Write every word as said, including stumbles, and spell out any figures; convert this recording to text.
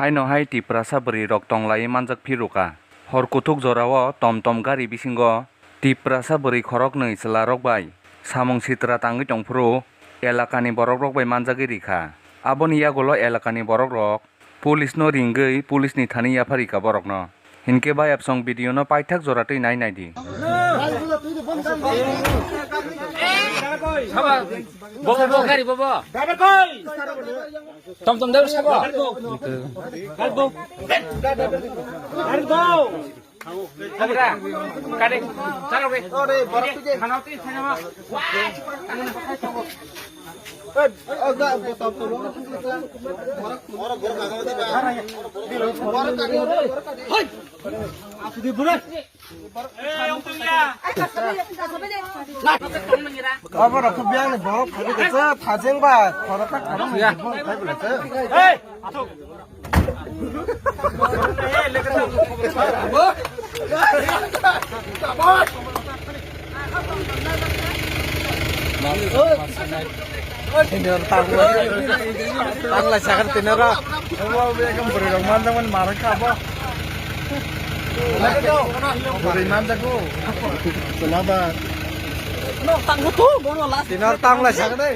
Haino hai Tiprasa bwrwi rok tong lai manjak phirukha. Hor kuthuk jorao tom tom gari bisingo Tiprasa bwrwi khoroknwi chwla rok bai samung sitra tangwi tongphuru elakani borok rok bai manjagwi rikha. Aboni yagulo elakani borok rok police no ringwi police ni thani yapharikha borokno. Hinkhe bayapsong video no paithak jora twi nai naidi. Bobo, bo gari bobo. Tom tom deu sabo. Gari go. Gari go. Kade, chalo re. Khana twi thana ma. Abo rok biyang ni borok phaibi khe thajeng ba khoro kha khoro ni bong phaibi khe. Tenor tangla, tangla sakar tenor. Ekdom bwrwi rok manjakmani marwkha abo. Bwrwi manjago. Chwla ba. Tenor tangla sakar de.